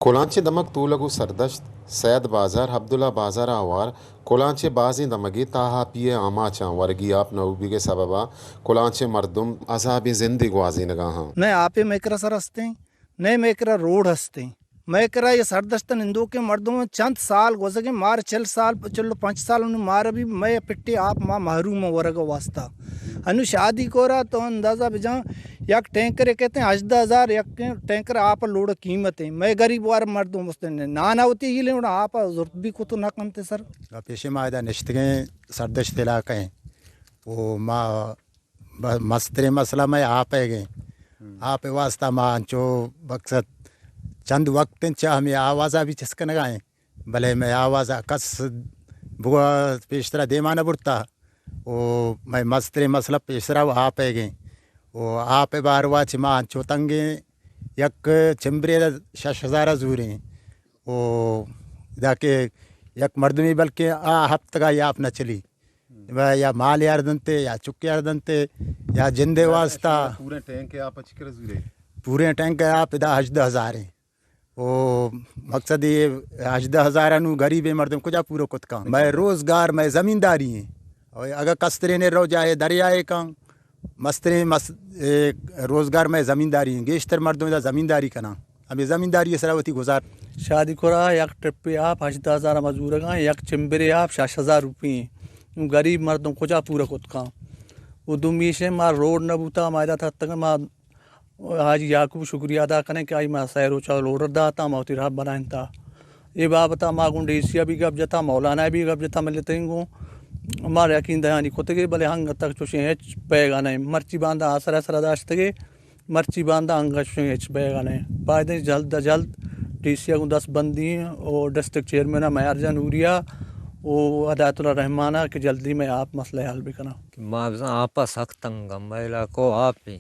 کلانچیں دمگ تولگ و سردشت، سید بازار، عبداللہ بازار ء ہوار کلانچیں بازیں دمگے تاہاپی ء آماچاں ورگی آپ نہ بوگ ء سبب ء کلانچیں مردم عذابیں زندے گوازینگا ہاں۔ نئے آپے مئے کرا سر ہستیں، نئے مئے کرا روڈ ہستیں۔ مئے کرا یہ سردشت نندوکیں مردم چند سال گوزگیں، مار چل سال، چل و پنچ سال انو مار بھی مئے پٹے آپ ما محروم ورگ واسطہ۔ انو شادی کورا تو اندازہ بجاں، یک ٹینکر کہتے ہیں ہژدہ ہزار، یک ٹینکر آپ لوڈ قیمت ہے۔ مئے غریب وار مردم است، نانا ہوتی یہ لیوڑا آپ زرت بھی کتو نہ کنتے سر۔ پیشے ما ادا نشتگیں سردشت علاقہ ہیں، وہ ما ب-، مستریں مسئلہ مئے آپ ء گیں۔ ہم۔ آپ ء واسطہ ما انچو مقصد چند وقت انت چہ ہمیں آوازا بھی چسکنگا ہیں، بلے مئے آوازا کس بگا پیشترا دیما نہ برتا۔ او مئے مستریں مسئلہ پیشترا و آپ ء گیں۔ او آپ ء باروا چہ ما انچو تنگیں، یک چمبرے شش ہزار زوریں۔ او ادا کہ یک مردمی بلکہ آ ہفتگا یا آپ نہ چلی۔ و یا مال یار دنتے، یا چک یار دنتے، یا جندے واسطہ۔ پورے ٹینک آپ چکر زورے؟ پورے ٹینک آپ ادا ہژدہ ہزار ہیں۔ او مقصد یہ ہژدہ ہزار انو غریب مردم کجا پورا کت کن؟ مئے روزگار مئے زمینداری ہیں۔ اور اگر کسترین رو جائے دریائے کن، مستریں مس-، اے، روزگار مئے زمینداری ہیں۔ گیشتر مردم ادا زمینداری کناں۔ ہمیں زمینداری سرا وتی گزار۔ شادی کرا یک ٹپے آپ ہژدہ ہزار مزورگاں، یک چمبرے آپ شش ہزار روپی ہیں۔ نوں غریب مردم کجا پورا کت کاں؟ و دومی ایش ما روڈ نہ بوتا، ما ادا تھتگاں، ما حاجی یعقوب شکریہ ادا کنیں کہ آئی ما سہ روچا روڈ داتا، ما وتی راہ بنائینتا۔ اے بابتا ما گوں ڈی سی ء بھی گپ جتا، مولانا ء بھی گپ جتا، ملتیں گوں مارا یقین دہانی کتگے، بلے ہنگ تک چوشیں ہچ پیگا نہ۔ مرچی باندا آسرا سرا داشتگے، مرچی باندا انگا چوشیں ہچ بیگا نہ۔ بایدیں جلد از جلد ڈی سی ء گوں دست بندی او ڈسٹرکٹ چیئرمین ء میار جان نوریا او ہدایت اللہ رحمان ء کہ جلدی مئے آپ مسئلہ حل بکناں۔ ما بزاں آپ ء سک تنگ آں، مئے علاقہ آپ ایں،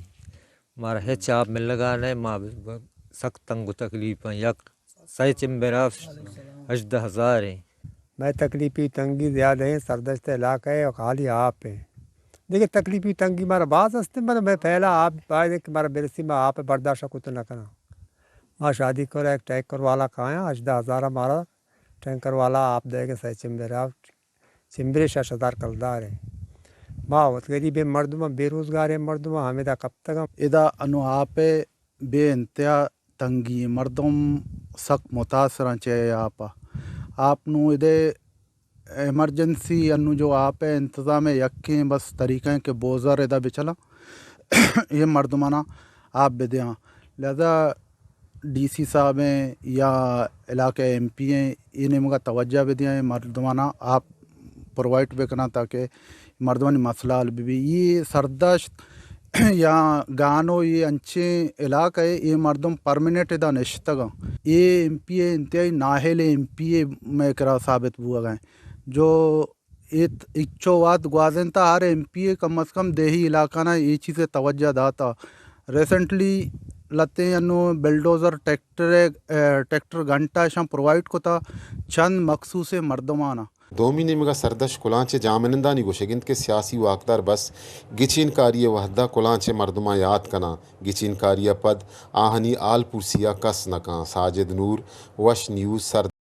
مارا ہچ آپ ملگا نہ، ما ب-، سک تنگ و تکلیف آں۔ یک سئے چمبر آپ ہژدہ ہزار ایں۔ مئے تکلیفی تنگی زیادہ ایں، سردشت علاقہ ایں اور خالی آپ ایں۔ دیکھیں تکلیفی تنگی مارا باز ہستیں، بلے مئے پہلا آپ باید کہ مارا برسی، ما آپ برداشت کت نہ کناں۔ ما شادی کرا یک ٹینکر والا کایاں، ہژدہ ہزار مارا ٹینکر والا آپ دئیگیں، سئے چمبر آپ، چمبرے شش ہزار کلدار ایں۔ ما وت غریبیں مردم آں، بے روزگاریں مردم آں، ہمیدا کپتگ آں۔ ادا انو آپ بے انتہا تنگی ایں، مردم سک متاثر آں چہ اے آپ ء۔ آپ نوں ادے ایمرجنسی انوں جو آپ ء انتظام ء یکیں بس طریقہ ایں کہ بوزر ادا بچلاں، اے مردماناں آپ بدیاں۔ لہذا ڈی سی صاحب ایں یا علاقہ ایم پی ایں، اے نیمگا توجہ بدیاں، اے مردماناں آپ پرووائیڈ بکناں تاکہ مردمانی مسئلہ حل بہ بی۔ اے سردشت یا گانو اے انچیں علاقہ اے، اے مردم پرمننٹ ادا نشتگاں۔ اے ایم پی اے انتہائی نااہل ایم پی اے مئے کرا ثابت بوگا ایں۔ جو اے انچو وہد گوازینتا ہر ایم پی اے کم از کم دیہی علاقہ نا اے چیزے توجہ داتا۔ ریسنٹلی لتیں انو بلڈوزر ٹریکٹر، اے، ٹریکٹر گھنٹہ اشاں پرووائیڈ کتا چند مخصوصیں مردمانا۔ دومی نیمگا سردشت کلانچ ء جاہمنندانی گوشگ انت کہ سیاسی واکدار بس گچین کاری ء وھدا کلانچ ء مردماں یات کناں، گچین کاری ء پد آہانی ہال پرسی ء کس نہ کن۔ ساجد نور، وش نیوز، سردشت۔